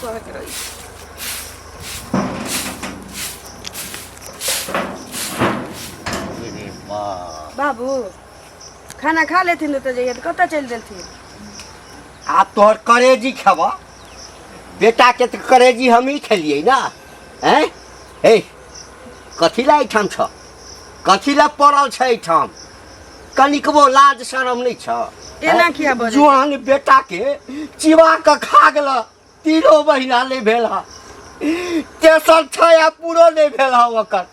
कहैत रही। अरे बाप। बाबू खाना खा लेथिन तऽ जइए तऽ कतऽ चलि देलथिन? आब तोहर करेजी खेबह, बेटाके तऽ करेजी हमही खेलियै ने। हैं हे, कथी लए एहिठाम छ? कथी लए पड़ल छै एहिठाम? कनिकबो लाज शरम नहि छ? एना किया बजै? जुआन बेटाके चिबा कऽ खा गेल, तीनो महीना नहि भेल हँ, तेसर छै आ पूरो नहि भेल हँ ओकर।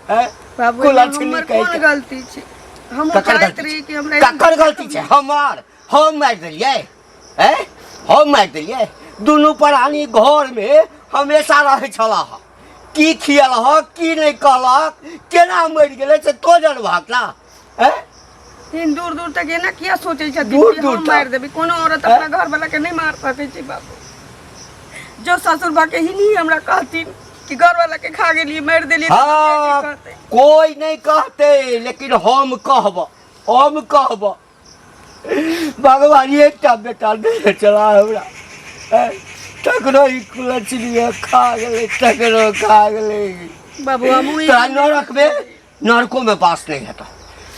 हैं? बाबू, कुलक्षणी हमर कहि कोन कऽ। गलती छै? हम ककर चाहैत गलती रही छै? कि हमरा ककर गलती छै? हमर? हम मारि देलियै? हैं, हम मारि देलियै? दुनू प्राणी घरमे हमेशा रहै छलाह, की खियलहक की नहि कहलक, केना मरि गेलै से तो जनबहक ना? हैं? तीन दूर दूर तक एना किया सोचै छथिन दूर कि दूर हम तक। मारि देबै? कोनो औरत अपना घर वाला के नहि मार सकै छै बाबू। जो ससुर बा के ही नहीं हमरा कहथिन कि घर वाला के खा गेलियै, मारि देलियै, तऽ दुनिया की हाँ कहतै? कोई नहीं कहते, लेकिन हम कहब, हम कहब। भगवान एकटा बेटा देने चला हमरा, हैं? तकरो ई कुलचलिए खा गेलै, तकरो खा गेलै। बाबू, हमहूँ ई तोरा नरक में, नरको में बास नहीं हेता,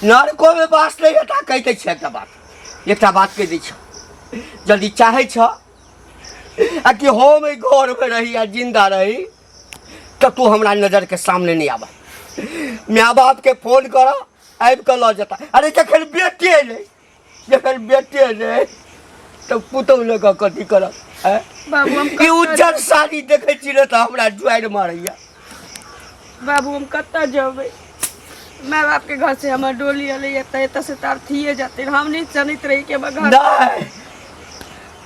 नरको में बास नहीं हेता। कहि दै छियै एकटा बात, एकटा बात कहि दै छियौ, यदि चाहै छ आ कि हम एहि घरमे रही आ जिंदा रही, तऽ तू हमरा नजरके सामने नहि आबह। माय बापके फोन कर, आबि कऽ लऽ जेता। अरे जखन बेटे नहि, जखन बेटे नहि तऽ पुतहु लऽ कऽ कथी करब? आँय? बाबू, हम ई कतऽ उज्जर साड़ी देखै छी ने तऽ हमरा जुआरि मारैया। बाबू, हम कतऽ जेबै? माय बाप के घर से हमर डोली एलै एतऽ, एतऽ से तऽ अर्थिए जेतै। हम नहि जनैत रही कि हमर घर नहि,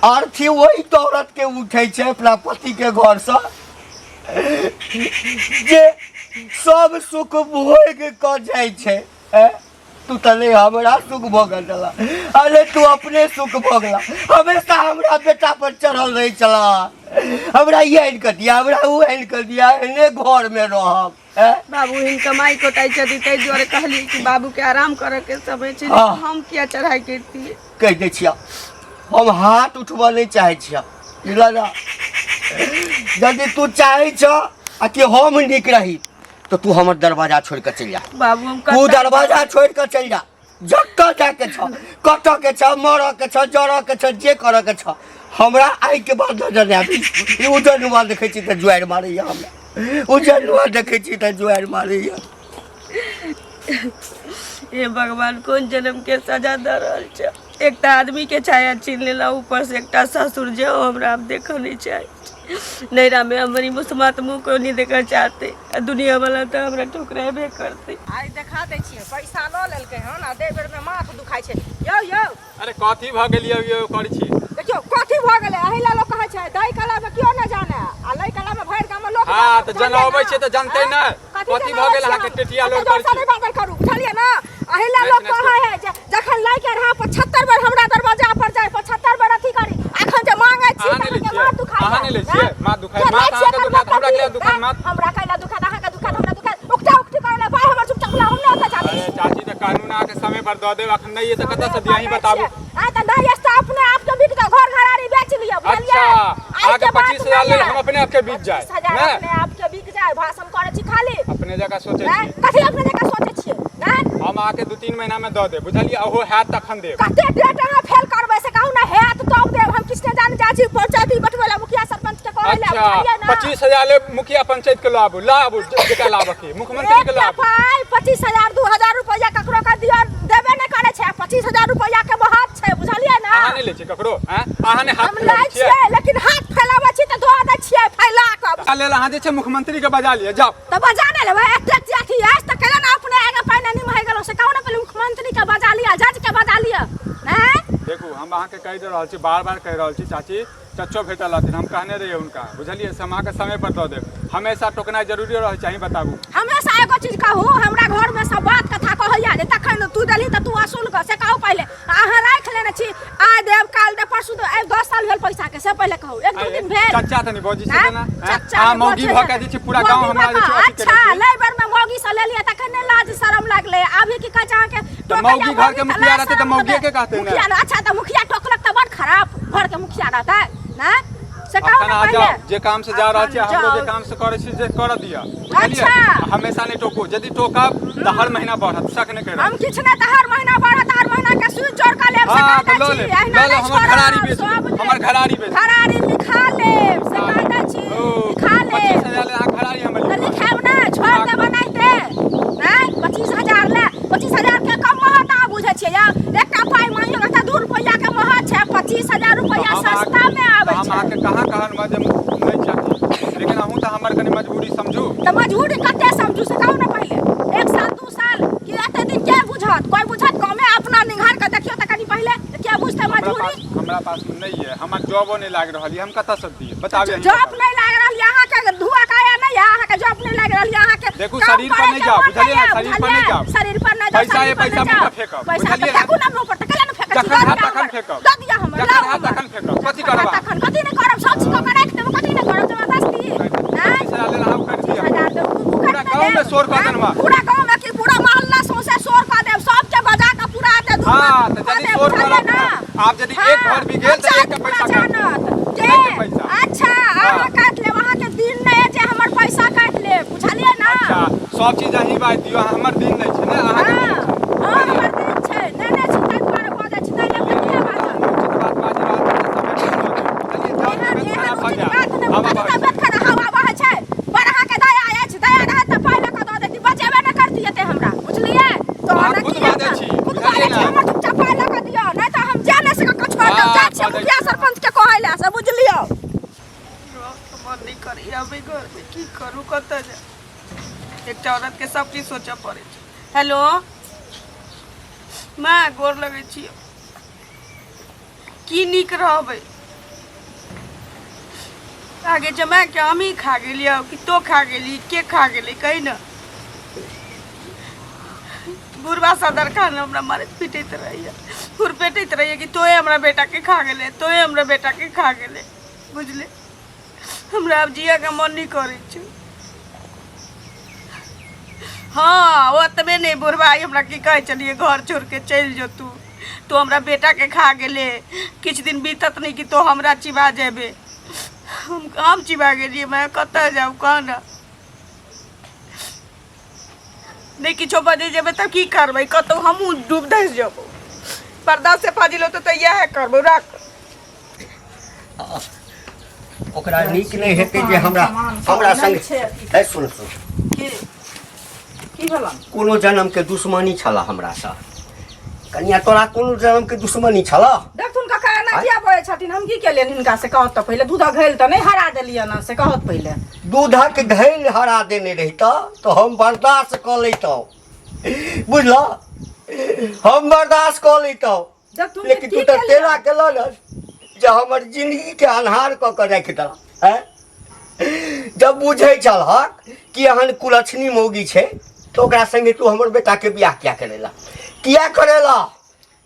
अर्थी ओहि दौलत के उठै छै अपना पति के घरसँ जे सब सुख भोग कऽ जाइ छै। ऐं? तू तऽ नहि हमरा सुख भोगल छला, अरे तू अपने सुख भोगला। हमेशा हमरा बेटा पर चढ़ल रहै छला, हमरा ई आनि कऽ दिया, हमरा ओ आनि कऽ दिया, एहने घरमे रहब। ऐं? बाबू, हिनका माय कोटाइ छथि, ताहि दुआरे कहलियै कि बाबूके आराम करऽके समय छै। हाँ। हम किया चढ़ाइ करितियै? कहि दै छियह, हम हाथ उठबऽ नहि चाहै छियह, बुझलह ने? यदि तू चाहै छह आ कि हम नीक रही, तऽ तू हमर दरवाजा छोड़ि कऽ चलि जा। बाबू, हम तू कतऽ दरवाजा छोड़ि कऽ चलि जा, जतऽ जाके छह, कतऽ के छह, मरऽ के छह, जरऽ के छह, जे करऽ के छह, हमरा आइके बाद नजर नहि आबी। ई उज्जर नुआ देखै छी तऽ जुआरि मारैया हमरा, उज्जर नुआ देखै छी तऽ जुआरि मारैया। हे भगवान, कोन जन्म के सजा दऽ रहल छै? एकटा आदमी के छाया छीन लेला, ऊपर से एकटा ससुर जे हमरा आब देखऽ नहीं चाहे। नैरा में हमर ई मुसमात मुँह को नहीं देखऽ चाहते, आ दुनिया वाला तऽ हमरा ठुकरेबे करते। आइ देखा दै छियै, पैसा लऽ लेलकै हन आ दै बेरमे माथ दुखाइ छै। यौ यौ। अरे कथी भऽ गेल यौ? यौ करै छी। देखियौ कथी भऽ गेलै। एहि लए लोक कहै छै दै कलामे केओ नहि जाने आ लै कलामे भरि गाममे लोक हाँ, जाने, तऽ बुझलियै जनौबै ने? छियै तऽ जनतै आँय? ने। कथी कथी भऽ गेल जनौबै अहाँके छियै? टेटिया एते लोल करै जोरसँ छी? नहि बाजल करू, बुझलियै ने? एहि लए नाच, लोक नाच कहै है जे जखन लै के रहा 75 बेर हमरा दरवाजा पर जाय, 75 बेर अथी करी। अखन जे मांगै छी अहाँ नहि लै तऽ अहाँके छियै? माथ दुखाइ अहाँ नहि लै छियै? माथ दुखाइ- जे लै माथ छियै अहाँके तऽ दुखाइत, हमरा की? किया दुखाइत माथ? हमरा कैला दुखाइत? अहाँके दुखाइत, हमरा दुखाइत। उकटा उकटी करै लए भाय हमर चुपचाप ला, हम नहि ओतऽ जाबै। अरे चाची, तऽ कानून अहाँके समय पर दऽ देब। अखन नहि तऽ कतऽ से दिअ? अहीं बताबू। आ तऽ नहि अछि तऽ अपने आप के बिक जाओ, घर घरारी बेच लिअ, बुझलियै? अच्छा, आइ अहाँके के बात 25,000 नहि लेल हम अपने आप के बिक जाए? 25,000 नहि अपने आप के बिक जाए, भाषण करै छी खाली। अपने जगह सोचै आँय? छी। कथी अपने जकाँ सोचै छियै? आँय? हम अहाँके 2-3 महीना में दऽ देब, बुझलियै? ओहो हैत तखन देब। कते डेट अहाँ फेल करबै से कहू ने? हैत तब देब। हम किछु नहि जानै जाइ छी पंचायती बैठबै लए, मुखिया सरपंच के कहै लए, अच्छा, बुझलियै ने? 25,000 ले मुखिया पंचायत के लाबू, लाबू, जेकरा लाबऽ के मुख्यमंत्री के एकटा लाबू। पाइ 25,000 2,000 रुपैआ ककरो के दिअ देबे नहि करै छै, 25,000 रुपैआ के महत्व छै, बुझलियै ने? अहाँ नहि लै छियै ककरो? आँय? अहाँ नहि हाथ हम फैलाबै लै छियै? छियै, लेकिन हाथ फैलाबै छी तऽ दऽ दै छियै फैला कऽ। ताहि लेल अहाँ जे छै मुख्यमंत्री के बजा लिअ, जाउ। तऽ बजा नहि लेबै? एतेक जे अथी अछि तऽ कैला ने अपने आगे पहिने निमहि गेलहुँ से कहू ने? पहिले मुख्यमंत्री के बजा लिअ, जज के बजा लिअ, आँय? देखू, हम अहाँके कहि रहल छी, बार बार कहि रहल छी चाची। चच्चो भेटल रहथिन, हम कहने रहियै हुनका, बुझलियै? से हम अहाँके समय पर दऽ देब। हमेशा टोकनाइ जरूरी रहै छै? अहीं बताबू। हमेशा एगो चीज कहू, हमरा घरमे सब बात कथा कहैया जे तखन तू देलही तऽ तू असूल कऽ, से कहू पहिले। अहाँ राखि लेने छी, आइ देब, काल्हि देब, परसू देब, आइ 10 साल भेल पैसाके, से पहिले कहू, एक दू दिन भेल? चच्चा तनी बजै छै आँय? ना? चच्चा अहाँ नहि मौगी बजै भऽ के छै। जे छै पूरा गाँव मौगी हमरा भऽ जे छै कऽ, अथी केने अच्छा छी। लै बेरमे मौगी से लेलियै तखन नहि लाज शरम लागलै, अभी की कहै छै अहाँके तऽ टोकैया मौगी घर के मौगी तऽ मुखिया लाज रहतै तऽ शरम मौगिए होतै। के कहतै ने। मुखिया, अच्छा तऽ मुखिया टोकलक तऽ बड़ खराब घरके मुखिया रहतै ने? से कहू अखन ने अहाँ पहिले। जाउ जे काम से जा रहल छी अखन हमरो जे जाउ। काम से करै छी जे करऽ दिअ बुझलियै अच्छा। हमेशा नहि टोकू यदि टोकब तऽ हर महीना बढ़त शक नहि करब हम किछु नहि तऽ हर महीना बढ़त, हर महीना के सूद जोड़ कऽ लेब से हाँ, कहि तऽ लऽ दै छी। लेब, एहिना लऽ लेब, नहि हमर छोड़ब, घरारी बेच सब लेब, हमर घरारी बेच लेब। घरारी लिखा लेब से कहि दै छी, ओ, लिखा लेब। 25,000 ले अहाँ घरारी हमर तऽ लिखा। लिखायब ने, छोड़ि देबै नहि ते। आँय, 25,000 ले, 25,000 के कम महत अहाँ बुझै छियै यौ? एकटा पाइ मांगियौ ने तऽ 2 रुपैआ के महत छै, 25,000 रुपैआ हम अहाँके- सस्ता मे आबै हम छै। अहाँके कहाँ कहलहुँ जे नहि चाही, लेकिन अहूँ तऽ हमर कनि मजबूरी समझू। तऽ मजबूरी कते समझू से कहू ने पहिले। 1 साल 2 साल कि एते दिन के बुझत? कोइ बुझत? कमे अपना निंघार के देखियौ तऽ कनि पहिले के बुझतै हमरा मजबूरी? पास हमरा पास में नहीं है, हमर जॉबो नहीं लाग रहल है, हम कतऽ से दिए बताबी अहीं जॉब बताबी। नहीं लाग रहल यऽ अहाँके, धुआ काया नहीं यऽ अहाँके, जॉब नहीं लाग रहल यऽ अहाँके। देखू, काम शरीर पर करे नहीं के जाओ, मन बुझलियै नहीं ने, यऽ, शरीर पर नहीं बुझलियै? जाओ। शरीर पर नहीं जाओ, पैसा शरीर ये पर पैसा नहीं मुँह जाओ। पर फेंकब, पैसा बुझलियै तऽ ने? फेंकू ने मुँह पर, तऽ कैला ने फेंकै छी? जखन दऽ हैत दिअ तखन हमर। फेंकब। दऽ दिअ हमर, जखन लाउ हैत हमर। तखन फेंकब। कथी जखन करब हैत तखन कथी नहि करब, सब चीज कऽ के राखि देब, कथी नहि करब, जबरदस्ती। आँय? 25,000 लेला हम काटि दिअ। 25,000 देब, उ पूरा काटि गाँव में देब। शोर कऽ आँय? देलहुँ। पूरा गाँव में की पूरा मोहल्ला सौंसे शोर कऽ देब, सबके बजा कऽ पूरा एते दूर हाँ, कऽ तऽ यदि देब, शोर बुझलियै करब ने? आब यदि एक हाँ, घर भी गेल तऽ अच्छा, एकटा पूरा पैसा काटि जानत। के? नहि देब पैसा। अच्छा, अहाँ हाँ। काटि लेब, अहाँके दिन नहि अछि जे हमर पैसा काटि लेब, बुझलियै ने? अच्छा, सब चीज अहीं बाजि दियौ, हमर दिन नहि छै ने, अहाँके दिन हाँ, छै। हाँ, हमर दिन छै। नहि, नहि, छी, ताहि दुआरे बजै छी, नहि लेब तऽ किया बाजब? उचित बात बाजि रहल छी तऽ समय पर दऽ देब। बुझलियै? जाउ, एहन तबियत एहन खराब भऽ उचित जायत। बात नहि, हवा कथी बहै छै। तबियत खराब हवा बहै छै? बड़ अहाँके दया अछि, दया रहत तऽ पाइ लऽ कऽ दऽ देती, बचेबे नहि करती एते हमरा, बुझलियै? तऽ अहाँ ने खुद की बाजै हेतै? छी, खुद बुझलियै बाजै छी, ने? हमर चुपचाप पाइ लऽ कऽ दिअ, नहि तऽ हम जा नहि सकब, छोड़ि देब, हाँ, जाइ छियै बजै मुखिया छी। सरपञ्चके कहै लए, से बुझलियौ। मन नहि करैए अबै घरमे, की करू, कतऽ जाउ? एकटा औरतके सब किछु सोचऽ पड़ै छै। हेलो माँ, गोर लगै छी। की नीक रहबै आगे? जमाके हमही खा गेलियै कि तो खा गेली, के खा गेलै, कही ने। बुढ़बा सदर खान हमरा मारैत पीटैत रहैए, खुरपेटैत रहैए कि तोहे हमरा बेटाके खा गेलै, तोहे हमरा बेटाके खा गेलै। बुझले, हमरा आब जियैके मन नहि करै छै। हाँ, ओतबे नहि, बुढ़बा आइ हमरा की कहै छलियै, घर छोड़ि के चलि जो तू, तू हमरा बेटाके खा गेले, किछु दिन बीतत नहि कि तो हमरा चिबा जेबे। हम चिबा गेलियै। मैं कतऽ जाउ, कह ने। नहि किछो बजै जेबै तऽ की करबै? कतहु हमहूँ डूब धसि जेबौ। पर्दा से फाजिल होतै तऽ इएह करबौ। राख। ओकरा नीक नहि हेतै जे हमरा हमरा संग। ए सुन सुन। की की भेलन? कोनो जन्म के दुश्मनी छला हमरासँ कनिया? तोरा कोनो जन्म के दुश्मनी छला? देखथुन काका, एना किया बजै छथिन? हम की केलियनि हिनका से कहत तऽ पहिले। दूधक घैल तऽ नहि हरा देलियनि हँ, से कहत पहिले। दूधक घैल हरा देने रहितऽ तऽ हम बर्दाश्त कऽ लैतहुँ, बुझलह? हम बर्दाश्त कऽ लैतहुँ। देखथुन जे लेकिन की तू तऽ केलियनि। तेना केलह ने जे हमर जिंदगीके अन्हार कऽ कऽ राखि देलह। आँय, जब बुझै छलहक कि एहन कुलक्षणी मौगी छै तऽ ओकरा संगे तू हमर बेटाके बियाह किया करेला, किया करेला?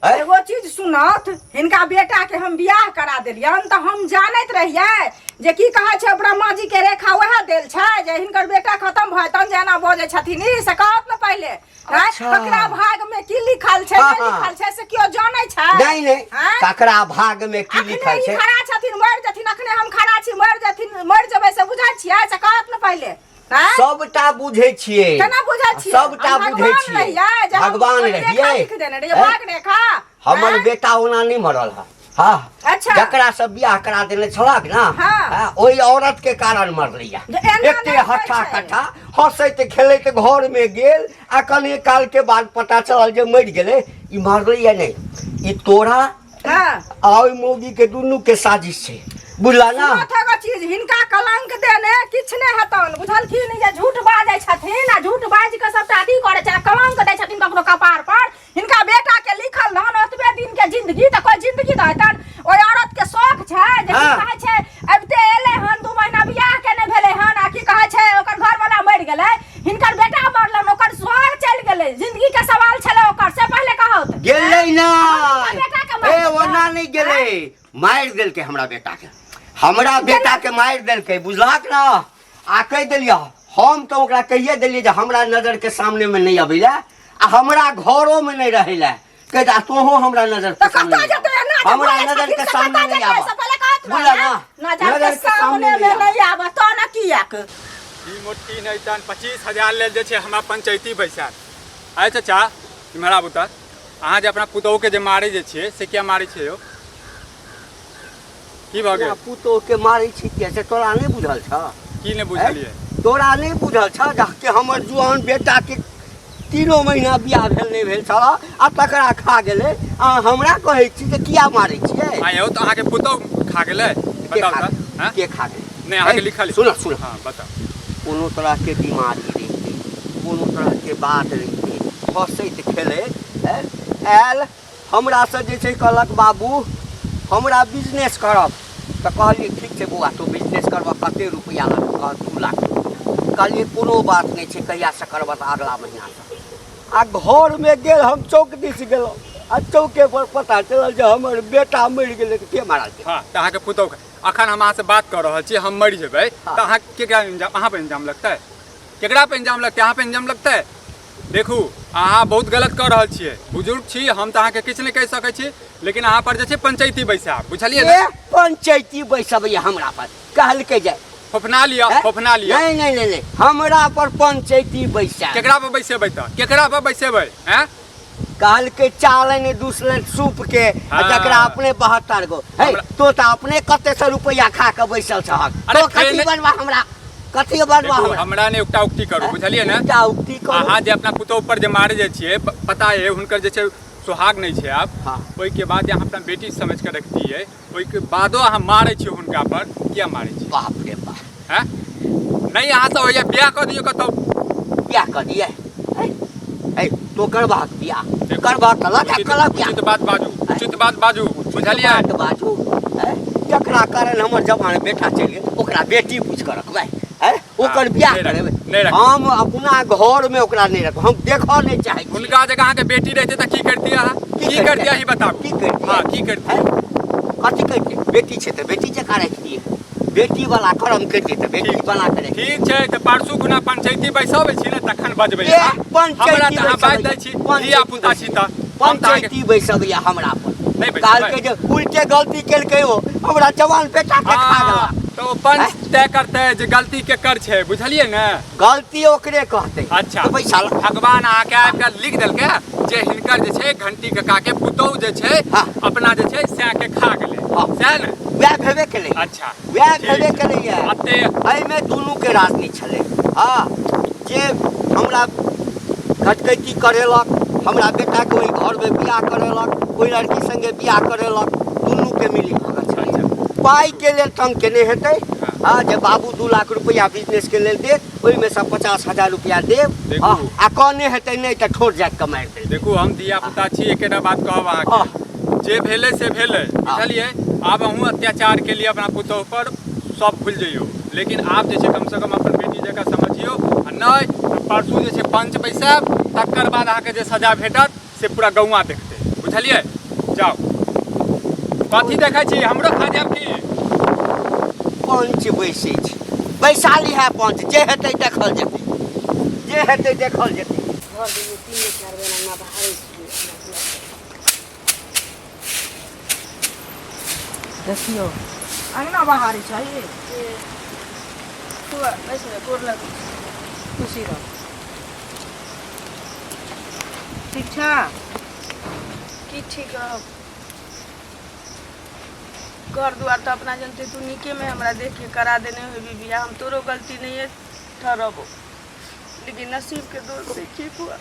आँय? एगो चीज सुनत, हिनका बेटा के हम बियाह करा देलियन तऽ हम जानैत रहियै जे की कहै छै, ब्रह्मा जी के रेखा वएह देल छै जे हिनकर बेटा खत्म भऽ जेतन जे एना बजै छथिन ई, से कहत ने पहिले। आँय? अच्छा। ककरा भाग में की लिखल छै, हाँ, नहि हाँ। लिखल छै, से केओ जानै छै? नहीं नहीं। आँय? ककरा भाग में की अखने लिखल ई छै? खड़ा छथिन, मरि जेथिन, अखने हम खड़ा छी, मरि जेथिन, मरि जेबै से बुझै छियै? से कहत ने पहिले। आँय? सबटा बुझै छियै। केना बुझै छियै? सबटा हम बुझै भगवान छियै। रहियै जे हम भगवान कोइ रेखा रहियै। लिख देने रहियै, आँय? भाग रेखा। हमर आँय? बेटा ओना नहि मरल है। हाँ। अच्छा। जकरा से बियाह करा देने छलक ना, हाँ। हाँ, ओहि औरत के कारण मरलैया। जे एना एते नहि होइ हट्ठा छै। कट्ठा हंसैत खेलैत घर में गेल आ कने काल के बाद पता चलल जे मरि गेलै। ई मरलैया नहि, ई तोरा हाँ। आ ओहि मौगी के दुनू के साजिश छै, बुझला ना? सुनत एगो चीज, हिनका कलंक देने किछु नहि हेतन, बुझलखिन? जे झूठ बाजै छथिन आ झूठ बाजि कऽ सबटा अथी करै छै, कलंक दै छथिन ककरो कपार पर। हिनका बेटा के लिखल रहन ओतबे दिन के जिंदगी तऽ कोइ जिंदगी दहेतन? ओहि औरत के शौक छै जे की हाँ। कहै छै, अबिते एलै हन, 2 महीना बियाह के नहि भेलै हन आ की कहै छै, ओकर घरवाला मरि गेलै, हिनकर बेटा मरलन, ओकर सुहाग चलि गेलै। जिंदगी के सवाल छलै ओकर, से पहिले कहत। गेलै ना। हिनका बेटा के मारि ए देलकै। ओना नहि गेलै, मारि देलकै हमरा बेटा के, हमरा बेटा के मारि देलकै, बुझलहक ना? आ कहि देलियै हम तऽ ओकरा, कहिए देलियै जे हमरा नजरके सामनेमे नहि अबै लए आ हमरा घरोमे नहि रहै लए। कहि दे, आ तोहो हमरा नजर के तऽ सामने कतऽ नहि जेतै आब। एना जे हमरा बोलै नजर छथिन के से सामने कतऽ नहि जेतै आब। से पहिले कहत बुझल ना? नजर के सामने में नहीं आबऽ तो न कियाक ई मोटकी नहि तहन 25,000 लेल जे छै हमरा पंचायती बैसार। आइ चाचा इम्हर आबू तऽ, अहाँ जे अपना पुतोहुके जे मारै जे छियै से किया मारै छियै यौ? की भऽ गेल? पुतोहके मारै छी किया से तोरा नहि बुझल छह? की नहि बुझलियै? तोरा नहि बुझल छह जे कि हमर जुआन बेटाके 3 महीना बियाह भेल नहि भेल छल आ तकरा खा गेलै, आ हमरा कहै छी जे किया मारै छियै? आ यौ तऽ अहाँके पुतोहु खा गेलै? के बताउ खा तऽ। गेलै? हँ? के खा गेलै? नहि अहाँके लिखल। सुन सुन। हँ बताउ। कोनो तरहके बीमारी रहितै, कोनो तरहके बात रहितै, हँसैत खेलैत आयल हमरासँ जे छै कहलक बाबू हमरा बिजनेस करब, तऽ कहलियै ठीक छै बौआ तू बिजनेस करबह, कते रुपैआ लगतौ? कहल 2 लाख। कहलियै कोनो बात नहि छै, कहियासँ करबह? तऽ अगला महीनासँ। आ घरमे गेल हम चौक दिस गेलहुँ आ चौके पर पता चलल जे हमर बेटा मरि गेलै। तऽ के मारल? हँ तऽ अहाँके पुतहु। अखन हम अहाँसँ बात कऽ रहल छी, हम मरि जेबै तऽ अहाँ केकरा इंजाम, अहाँ पर इंजाम लगतै? केकरा पर इंजाम लगतै? अहाँ पर इंजाम लगतै? देखू अहाँ बहुत गलत कऽ रहल छियै, बुजुर्ग छी हम तऽ अहाँके किछु नहि कहि सकै छी, लेकिन अहाँ पर जे छै पंचायती बैसाब, बुझलियै ने? पंचायती बैसबैया हमरा पर? कहलकै जे फोफना लिअ, फोफना लिअ। नहि नहि नहि नहि, हमरा पर पंचायती बैसाब। केकरा पर बैसेबै तऽ? केकरा पर बैसेबै? हैं? कहलकै चालनि दूसरे सूप के आ जकरा अपने 72 गो है, तो तऽ अपने कते सौ रुपैआ खा के बैसल छहक, तो कथी बनबा हमरा, कथी बनबा हमरा? हमरा ने उकटा उकटी करू, बुझलियै ने? उकटा उकटी करू। अहाँ जे अपना पुतोह पर जे मारे जे छियै, पता है हुनकर जे छै सुहाग नहि छै आब, ओहिके बाद जे अहाँ अपना बेटी समझ के रखतियै, ओहिके बादो अहाँ मारै छियै हुनका पर, किया मारै छियै? बाप रे बाप। हैं? नहि अहाँ सब होइया बियाह कऽ दियौ कतौ। बियाह कऽ दियै? है तो करबाक बियाह, करबाक तऽ लगा कलक बियाह। उचित बात बाजू, उचित बात बाजू, बुझलियै? बात बाजू। जकरा कारण हमर जवान बेटा चलि गेल ओकरा बेटी पूछि कऽ रखबै? है ओकर बियाह करेबै? हम अपना घरमे ओकरा नहि रखबै, हम देखऽ नहि चाहै छी। हुनका जगह अहाँके बेटी रहितै तऽ की करतियै अहाँ? की करतियै अहीं बताबू। की करतियै? हँ की करतियै? कथी करतियै? बेटी छै तऽ बेटी जकाँ रखतियै, बेटी वाला कर्म करतियै तऽ बेटी वाला करे। ठीक छै तऽ परसू खुना पंचायती बैसाबै छी ने तखन बजबै। हमरा तऽ अहाँ बाजि दै छी, धिया पुता छी तऽ। पंचायती बैसबैया हमरा पर? कहलकै जे उल्टे गलती केलकै ओ, हमरा जवान बेटा के खा गेला। तऽ ओ पंच तय करतै जे गलती केकर छै, बुझलियै ने? गलती ओकरे कहतै। अच्छा पैसा भगवान अहाँके आबि कऽ लिख देलकै जे हिनकर जे छै घंटी कका के पुतोहु जे छै अपना जे छै सएह के खा गेलै, सएह ने? वएह भेबे केलै। अच्छा वएह भेबे केलैया। एहिमे दुनू के राजनीति छलै। हँ जे हमरा घटकैती करेलक, हमरा बेटाके ओहि घरमे बियाह करेलक, ओहि लड़की सङ्गे बियाह करेलक, दुनूके मिली भगत छलै। पाइके लेल तंग केने हेतै। हँ जे बाबू 2 लाख रुपैआ बिजनेसके लेल देत, ओहिमे सँ 50,000 रुपैआ देब, आ कहने हेतै नहि तऽ ठोर जाति कऽ मारि देब। देखू हम धिया पुता छी, एकेटा बात कहब अहाँके, जे भेलै से भेलै, बुझलियै? आब अहूँ अत्याचार के लिए अपना पुतोहु पर सब भूलि जइयौ, लेकिन आब जे छै कमसँ कम अपन बेटी जकाँ समझियौ, आ नहि तऽ परसू जे छै पंच बैसायब, तकर बाद अहाँके जे सजा भेटत से पूरा गौआँ देखतै, बुझलियै? जाउ। कथी देखै छी? हमरो खा जायब की? पंच बैसै छै, बैसाली है पंच, जे हेतै देखल जेतै, जे हेतै देखल जेतै। घर दिनमे 3 4 बेर अंगना बहारै छियै। देखियौ अंगना बहारै छै। गोर लगै। खुशी रह। ठीक छ? की ठीक रहब, घर दुआर तऽ अपना जनते तू नीकेमे हमरा देख के करा देने होबी बियाह, हम तोरो गलती नहीं ठहरबो, लेकिन नसीबके दोष देखिए फुआ।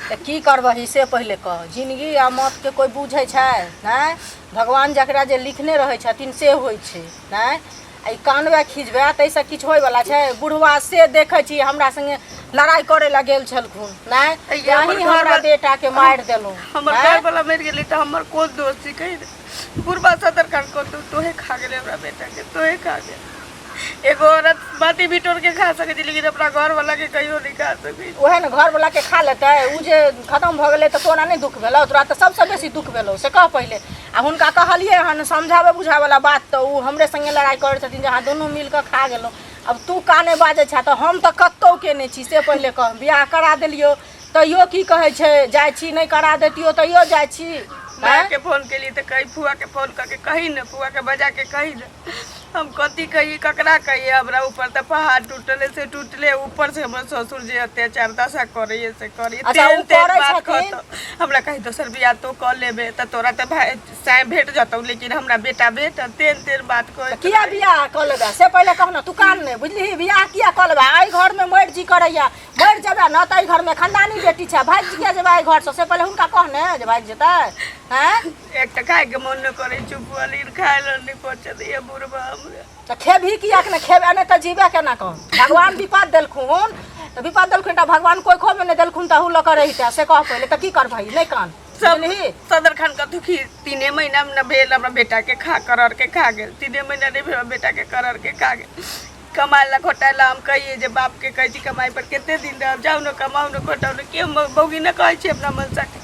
तऽ की करबही से पहिले कह। जिनगी आ मौतके कोइ बुझै छै? नहि, भगवान जकरा जे लिखने रहै छथिन से होइ छै। नहि आ ई कानबै खिजबै ताहिसँ किछु होइवला छै? बुढ़वा से देखै छी हमरा सङ्गे लड़ाइ करै लए गेल छलखुन, नहि अहीं हमरा बेटाके मारि देलहुँ। हमर घरवला मरि गेलै तऽ हमर कोन दोष छै? कहि दे। बुढ़वा सदर खान कहतौ तोहे खा गेलै हमरा बेटाके, तोहे खा गेल। एगो औरत बाटी बिटोर के खा सकै छै, लेकिन अपना घर वाला के कहियो नहीं खा सकै। उएह ने घरवला के खा लेतै, ओ जे खतम भऽ गेलै तऽ तोरा नहि दुःख भेलौ? तोरा तऽ सबसँ बेसी दुःख भेलौ, से कह पहिले। आ हुनका कहलियै हन समझाबै बुझाबैवला बात तऽ ओ हमरे सङ्गे लड़ाइ करै छथिन जे अहाँ दुनू मिल कऽ खा गेलहुँ। आब तू काने बाजै छह तऽ हम तऽ कतहु के नहि छी, से पहिले कह। बियाह करा देलियौ तैयो की कहै छै जाइ छी, नहि करा दैतियौ तैयो जाइ छी। माय के फोन केली तऽ कही फुआ के फोन कऽ के कही ने फुआ के बजा के कही ने। हम कथी कहिए, ककरा कहिए? हमरा ऊपर तऽ पहाड़ टूटले से टूटले, ऊपर से हमर ससुर जे अत्याचार दशा करैए से करैए। अच्छा, तेहन ओ तेहन करै बात छथिन? कहतौ हमरा, कही दोसर बियाह तो कऽ लेबे तऽ तोरा तऽ भाय साँय भेट जतौ, लेकिन हमरा बेटा भेट। तेहन तेहन बात कहैत। किया बियाह कऽ लेबै से पहिले कह ने। तू कान नहि बुझलिही, बियाह किया कऽ लेबै? एहि घरमे मरि जी करैया, मरि जेबै ने तऽ एहि घरमे खानदानी बेटी छै, भागि किया जेबै एहि घरसँ? से पहिले हुनका कह ने जे भागि जेतै। आँय, एक तऽ खायके मन नहि करै छै बुआ, लेकिन खाय लए नहि पचत ये बुढ़बा हमरा। तऽ खेबही किएक नहि? खेबे नहि तऽ जीबे केना कह? भगवान विपद देलखुन तऽ विपद देलखुन तऽ भगवान कोइखोमे नहि देलखुन तऽ लऽ कऽ रहितै, से कह पहिले। तऽ की करबही? नहि कान, सब बुझलिही? सदर खान कथू खी 3 महीना में न भेल हमरा बेटा के खा करर के खा गेल। 3 महीना नहीं भेल, हमरा बेटा के करर के खा गेल। कमाए ला खोटाए ला हम कहिए जे बाप के कहै छी कमाई पर कते दिन रहब, जाउ ने कमाउ ने खोटाउ ने, के हम बौगी ने कहै छी अपना मनसा के।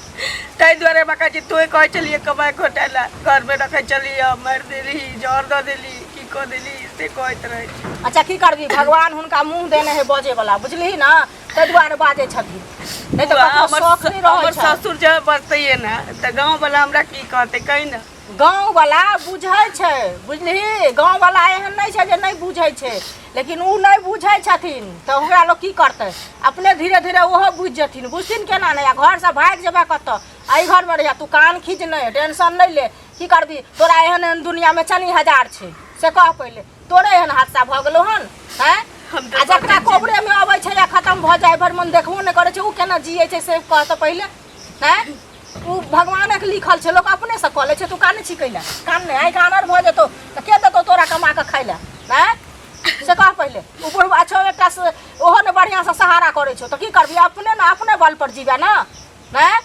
ताहि दुआरे हमरा कहै छी तोहे कहै छलियै कमाए खोटाए ला, घरमे रखै छलियै, मारि देली, जहर दऽ देली, की कऽ देली से कहैत रहै छी। अच्छा, की करबी? भगवान हुनका मुँह देने है बजे वाला, बुझलिही ने? ताहि दुआरे बाजै छथिन, नहि तऽ बुआ, ककरो हमर शौक नहि रहै हमर छै। ससुर जे बजतैये ने तऽ गाँववला हमरा की कहतै, कही ने। गाँववला बुझै छै, बुझलिही? गाँववला एहन नहि छै जे नहि बुझै छै, लेकिन ओ नहि बुझै छथिन तऽ ओकरा लोक की करतै? अपने धीरे धीरे ओहो बुझि जेथिन। बुझथिन केना नहि? आ घरसँ भागि जेबै कतऽ? एहि घरमे रहिया तू, कान खींच नहि, टेंशन नहि ले। की करबी? तोरा एहन एहन दुनियामे चनी हजार छै, से कह पहिले। तोरे एहन हादसा भऽ गेलौ हन? आँय, हम तऽ आ जकरा सोचै छी कोबरेमे अबै छै आ खतम भऽ जाइ, भरि मन देखबो नहि करै छै, ओ केना जियै छै से कह तऽ पहिले। आँय, ओ भगवानक लिखल छै, लोक अपनेसँ कऽ लै छै। तू कानै छी कैला? कान नहि, आँखि आनर भऽ जेतौ तऽ के देतौ तोरा कमा कऽ खाइ लए? आँय, से कह पहिले। ओ बुढ़बा छौ एकटा से, ओहो ने बढ़िआँसँ सहारा करै छौ, तऽ की करबी? अपने ने अपने बल पर जीबे ने। आँय,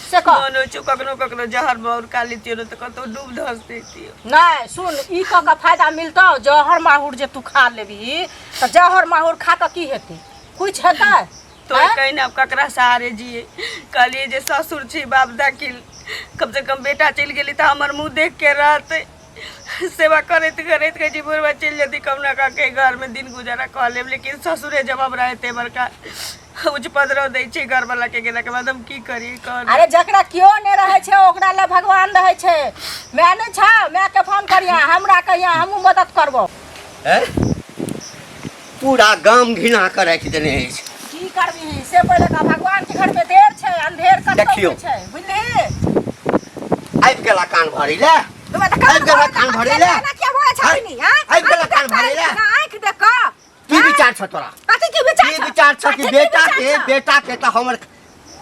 से कह। मन होइ छौ कखनो कखनो जहर माहुर खा लितियो ने तऽ कतौ डूब धस दैतियो। नहि, सुन, ई कऽ कऽ फायदा मिलतौ? जहर माहुर जे तू खा लेबही तऽ जहर माहुर खा कऽ की हेतै? कुछ हेतै? तो आँय? कहीं ना ककरा सहारे जिए? कहलिए जे ससुर छी बाप दाखिल, कम से कम बेटा चलि गेली तऽ हमर मुँह देख के रहतै। सेवा करैत करैत कहै छी बुढ़बा चलि जेतै, कहुना कऽ के घरमे दिन गुजारा कऽ लेब, लेकिन ससुरे जब हमरा एते बड़का उच्च पदरव दै छै घरवला के गेलाके बाद हम की करी कह? अरे, जकरा केओ नहि रहै छै ओकरा लए भगवान रहै छै। माय नहि छौ? मायके फोन करिया, हमरा कहिया, हमहूँ मदद करबो। हैं? पूरा गाम घृणा कऽ राखि देने अछि। की करबही से पहिले कह। भगवान के घर में देर छै अंधेर कतौ देखियौ। नहि छै, बुझलिही? आबि गेला कान भरै लए। तुमे तऽ कान आबि गेला कान भरै लए। एना किया बोलै छथिन? आँय? आबि गेला आँखि कान देख कऽ, भरै लए। आँखि देख कऽ। की विचार छ तोरा? कथी की विचार की छौ? विचार छ कि कथी की बेटा विचार के छौ? बेटा के तऽ हमर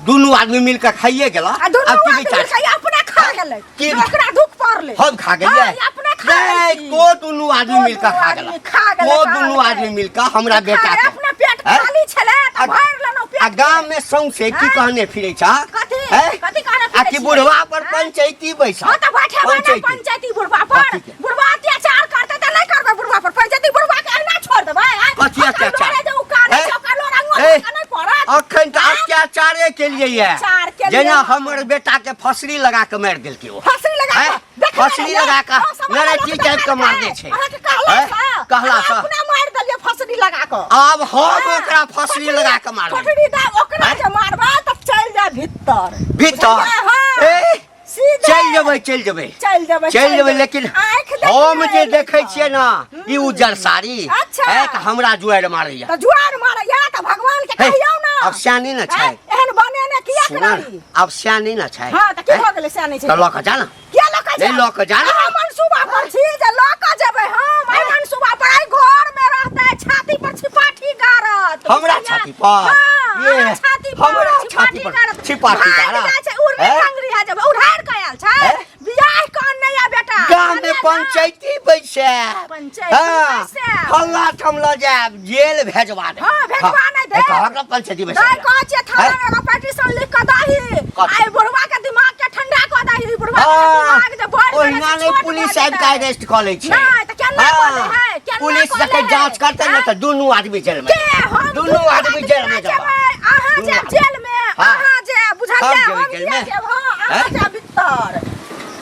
दुनू आदमी मिल के खाइए गेला। आ दुनू आब की आदमी विचार मिलके अपने खा गेलै। की ओकरा दुख पड़लै। हम खा गेलियै? हाँ, ई अपने खा नहीं, गेलखिन। तो दुनू आदमी तो मिल के दुनू खा आदमी गेला। खा गेलै, तो खा दुनू गेलै। आदमी मिल के हमरा बेटा खा के अपने पेट हैं? खाली छलै तऽ आ- भरि लेलहुँ पेट। आ गाम में सौंसे की हैं? कहने फिरे छ? कथी? हैं? कथी कहने आ फिरै कि छियै? बुढ़वा पर हैं? पंचायती बैसा। हाँ तऽ बैठेबै ने पंचायती। पंचायती बुढ़बा पर। कथी के? बुढ़बा अत्याचार करतै तऽ नहि करबै बुढ़बा पर पंचायती? बुढ़बा के अहिना छोड़ देबै? आँय? कथी ओकर अत्याचार? डरे जे ओ कानै हैं? छै, ओकर लोर अंगुर ए, नहि पड़त। अखन तऽ आँय? अत्याचारे के लिए ये अत्याचार के लिए। जेना हमर बेटा के फसरी लगा के मारि देलकै ओ। फसरी लगा हैं? कऽ देखने फसरी रहियै? लगा कऽ गाँव समाज नरकी लोक चापि कऽ देखलकै। मारने छै। अहाँके कहला हैं? सँ? कहला अहाँ सँ। अपना मारि देलियै फसरी लगा कऽ। आब हम हाँ, ओकरा फसरी लगा के मारबै। फसरी दऽ ओकरा हैं? जे मारबै तऽ चलि जाय भीतर। भीतर? बुझलियै? हाँ। ए, सीधे। चलि जेबै, चलि जेबै, चलि जेबै, चलि जेबै, लेकिन आँखि देखने हम जे एली देखै तऽ। छियै ने ई उज्जर साड़ी अच्छा। है तऽ हमरा जुआरि मारैया। तऽ जुआर मारैया तऽ भगवान के हे, कहियौ ने। आब सियानी ने छै। आँय, एहन बनेने किया सुन ने, रही? आब सियानी ने छै। हाँ, तऽ की हैं? भऽ गेलै सियानी छै? तऽ लऽ कऽ जा ने। किया लऽ कऽ नहि जायब? लऽ कऽ जा ने। अहाँ मनसूबा पर छी जे लऽ कऽ जेबै हम। एहि मनसूबा पर एहि घर में रहतै, छाती पर छिपाठी गारत। हमरा बुझलियै? छाती पर? हाँ, ये, अहाँ छाती पर हमरा छाती छिपाठी पर गारत। छिपाठी भागि गारत? जाइ छै, उड़ने हैं? टंगरी है जेबै, उड़ारि कऽ आयल छै। हैं? बियाह कऽ नहि आ बेटा। गाम में जानिए ना। पंचायती बैसे। पंचायती हाँ, बैसायब। फल्ला ठाम लऽ जायब, जेल भेजवा देब। हाँ, भेजवा नहि देब। कहक ने पंचायती बैसे। नहि कहै छियै, थाना हैं? में एगो पिटीशन लिख कऽ दही। कथी? आ ई बुढ़वा के दिमाग के ठंडा कऽ दही। ई बुढ़वा के हाँ, दिमाग जे बढ़ि गेलै ओहिना से नहि छोट पुलिस भऽ आबि कऽ जेतै। अरेस्ट कऽ लै छै। नहि, तऽ केना हाँ, कऽ लै है? केना पुलिस कऽ लै जखन है? जांच करतै ने हैं? तऽ दुनू आदमी जेल में के हम दुनू आदमी जेल में नहि जेबै। जेबै। अहाँ दुनू जायब आदमी। जेल में। हाँ। अहाँ जायब, बुझलियै? हम जेबै हम जेल किया में? जायब? हाँ, अहाँ हैं? जायब भीतर।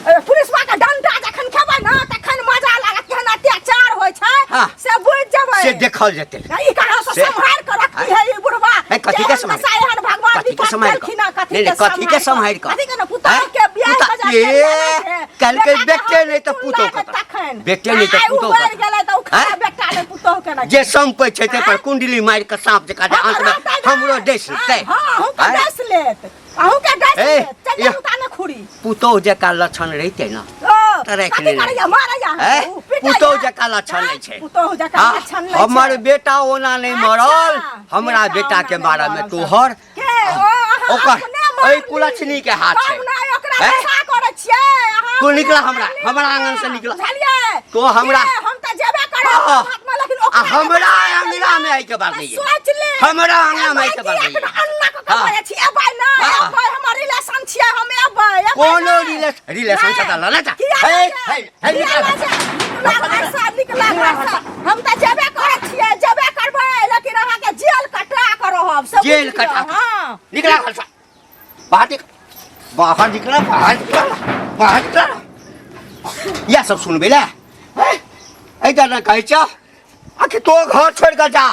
पुलिसवा के डंडा जखन खेबै ने तखन मजा लागत, केहन अत्याचार होइ छै हाँ। से बुझि जेबै। से देखल जेतै। ई कहाँ से से- सम्हारि कऽ रखती है ई बुढ़वा? है, कथी के जेहन सम्हारि? दशा एहन भगवान कथी के विपत सम्हारि कऽ? देलखिन हँ, कथी नहीं, के नहीं, कथी के सम्हारि कऽ? कथी के ने पुतहु हैं? के बियाह पुता- बजा ए, कहलकै बेटे नहि तऽ पुतोह कतऽ? तखन बेटे नहि तऽ आइ पुतोह उबरि कतऽ? गेलै तऽ ओ आँय? खा बेटा नहि पुतोह के नहि जे सम्पै छै ताहि पर कुंडली मारि कऽ साँप जकाँ जे आंत मे हमरो डसि लेतै हँ अहूँके आँय? डसि लेत अहूँके डसि ए, लेत चल यह- जाउ ताने खुरी पुतोह जकाँ लक्षण रहितै ने ओ तऽ राखि कथी लेने। करैया मारैया ए, उ पिटैया। पुतोह जकाँ लक्षण नहि छै। पुतोह जकाँ हाँ, लक्षण नहि छै हमर बेटा ओना नहि अच्छा, मरल हमरा बेटा बेटा के ओना नहि मारऽ मे मरल। तोहर के ओ अहाँ ओकर अपने मारली। एहि कुलक्षणी के हाथ छै हम नहि ओकरा हैं? नशा करै छियै अहाँ तू अपने निकला हमरा, मारली हमरा आंगन से ओकरा। निकला। बुझलियै तो हमरा- के, हम तऽ जेबे करब हाँ। हाथ में लेकिन ओकरा आ हमरा जे अंगना में आइ के बात नहीं है। सोच ले हमरा अंगना में आइ के बात नहीं है। अन्ना के हाँ। करै छी एबै ना हाँ। एबै हमर रिलेशन छियै हम एबै एबै कोनो नहि। रिलेशन रिलेशन से नहि। तऽ लऽ जा किया हे लऽ जाए? हे हे किया निकला लऽ जाए? निकला घरसँ निकला घरसँ हम तऽ जेबे करै छियै जेबे करबै लेकिन अहाँके जेल कटा कऽ रहब से जेल बुझि लिअ। कटा कऽ। हँ निकला घर से बाहर निकल बाहर निकला बाहर निकला बाहर निकला इएह सब सुनबै लए एहि ने कहै छौ आखिर तो घर छोड़ि कऽ जा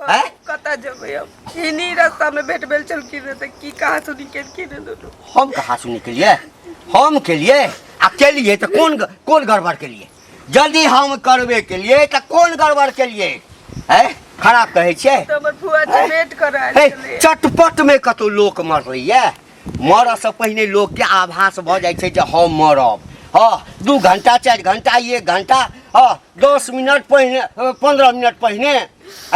हैं? कतऽ जेबै हम इन्हीं रास्ता में भेट भेल छलखिन रहे तऽ की कहा सुनी केलखिन रहे दुनू हम कहाँ सुनी केलिए हम केलिए आ केलिए तऽ कोन कोन गड़बड़ केलिए जल्दी हम करबे केलिए तऽ कोन गड़बड़ केलिए हैं खराब कहै छियै तऽ हमर फुआ जी भेंट करायल हे छलै चटपटमे कतहु लोक मरैए मरऽसँ पहिने लोकके आभास भऽ जाइ छै जे हम मरब हँ 2 घंटा 4 घंटा 1 घंटा हँ 10 मिनट पहिने 15 मिनट पहिने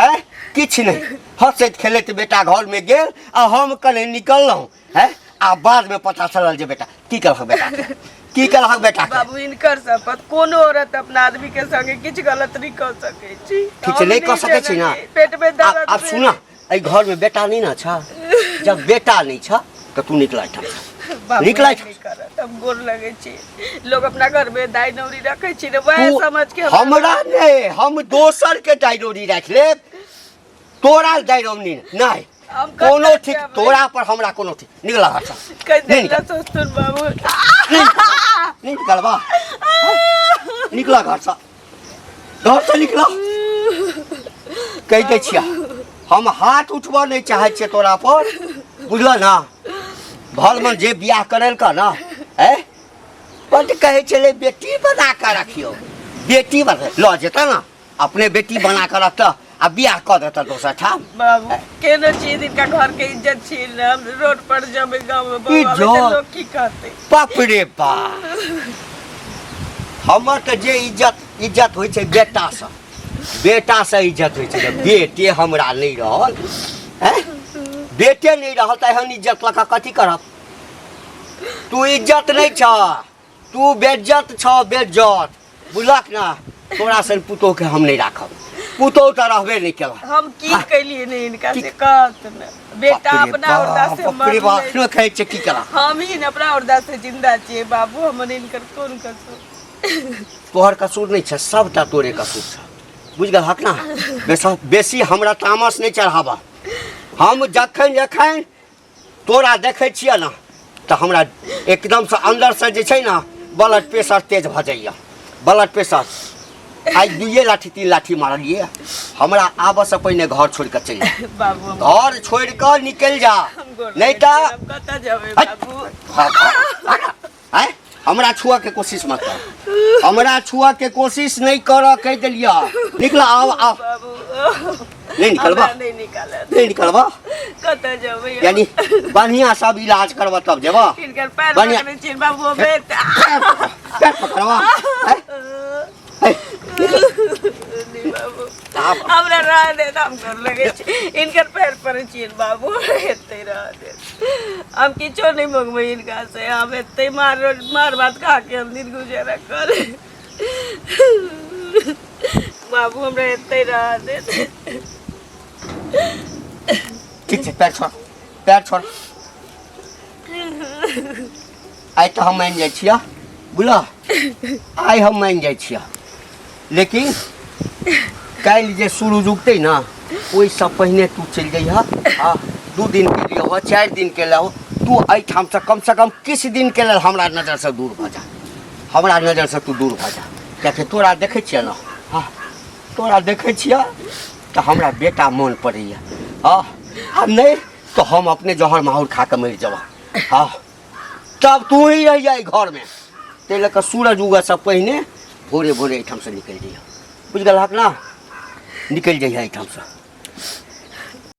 आँय किछु नहि हँसैत खेलैत बेटा घरमे गेल आ हम कने निकललहुँ हैं आ बादमे पता चलल जे बेटा की कहलक बेटा की कहलक बेटा बाबू इनकर शपथ कोनो औरत अपना आदमी के संगे किछु गलत नहीं कर सकै छी ठीक छै नहि कऽ सकै छी ने पेट में दर्द आब सुन एहि घरमे बेटा नहि ने छ जब बेटा नहि छ तऽ तू निकल एहिठामसँ निकल एहिठाम करत हम गोर लगै छी लोग अपना घर में दाई नौरी रखै छी ने वएह समझ के हमरा नहि हम दोसर के दाई नौरी राखि लेब तोरा दाई नौरी नहि कोनो ठीक तोरा पर हमरा कोनो ठीक निकल घरसँ नहीं निकल बाबू नहीं निकलबा निकला घरसँ घरसँ निकला कहि दै छियै हम हाथ उठबऽ नहि चाहै छियै तोरा पर बुझल ने भलमन जे बियाह करेलकऽ ने ऐ बड्ड कहै छलै बेटी बना कऽ रखियौ बेटी बना लऽ जेतऽ ने अपने बेटी बना कऽ रखतऽ आ बियाह कऽ देतऽ दोसर ठाम बाबू केनो चीज इनका घर के इज्जत छीन ले हम रोड पर जमे गांव में बौआ इज्जत? लोग की कहते बाप रे बाप हमर तऽ जे इज्जत इज्जत होइ छै बेटासँ बेटासँ इज्जत होइ छै जब बेटे हमरा नहि रहल हैं बेटे नहि रहल तऽ एहन इज्जत लऽ कऽ कथी करब तू इज्जत नहि छह तू बेज्जत छह बेज्जत बुझलक ने तोरा सन पुतोहके हम नहि राखब पुतोह तऽ रहबे नहि केलक हम की कैलिए नहीं इनका से कहत ने बेटा अपना औरदा से बाप रे बाप एखनो कहै छै की केलक हम ही ने अपना औरदा से जिंदा छियै बाबू हमर इनकर कोन कसूर तोहर कसूर नहि छै सबटा तोरे कसूर छै बुझि गेलहक ने बेस बेसी हमरा तामस नहि चढ़ाबह हम जखन जखन तोरा देखै छियै ने तऽ हमरा एकदमसँ अन्दरसँ जे छै ने ब्लड प्रेशर तेज भऽ जाइए ब्लड प्रेशर आइ दुइए लाठी 3 लाठी मारलियै हमरा आबऽसँ पहिने घर छोड़ि कऽ चलि जा बाबू घर छोड़ि कऽ निकलि जा नहि तऽ कतऽ जेबै बाबू आँय हमरा छुअ के कोशिश मत कर हमरा छुअ के कोशिश नहीं कर कह दिलिया निकला आओ आओ नहीं निकलबा नहीं निकालत नहीं निकलबा कतऽ जेबै यानी बढ़िया सब इलाज करबा तब जेबा हिनकर पैर बढ़िया। पकड़ै छियनि बाबू हमे पैर पकड़वा आँय? नहीं बाबू हमरा रह दे हम गोर लगै छी हिनकर पैर पड़ै छियनि बाबू एते रह दे हम किछो नहीं मंगबै हिनका से हम एते मार मार भात खा के हम दिन गुजारा करे बाबू हमरा एते रह दे ठीक छै पैर छोड़ पैर छोड़ आइ तऽ हम मानि जाइ छियह बुझलह आइ हम मानि जाइ छियह लेकिन काल्हि जे सूरज उगतै ने ओहिसँ पहिने तू चलि जइहऽ हँ 2 दिनके लिए हो 4 दिनके लिए हो तू एहिठामसँ कमसँ कम किछु दिनके लेल हमरा नजरसँ दूर भऽ जा हमरा नजरसँ तू दूर भऽ जा कियाकि तोरा देखै छियै ने हँ तोरा देखै छियै तऽ हमरा बेटा मोन पड़ैए हँ आ नहि तऽ हम अपने जहर माहौर खा कऽ मरि जेबह हँ तब तू ही रहि जाइ घरमे। ताहि लऽ कऽ सूरज उगऽसँ पहिने भोरे भोरे एहिठामसँ निकलि जइहे, बुझि गेलहक ना? निकलि जइहे एहिठामसँ।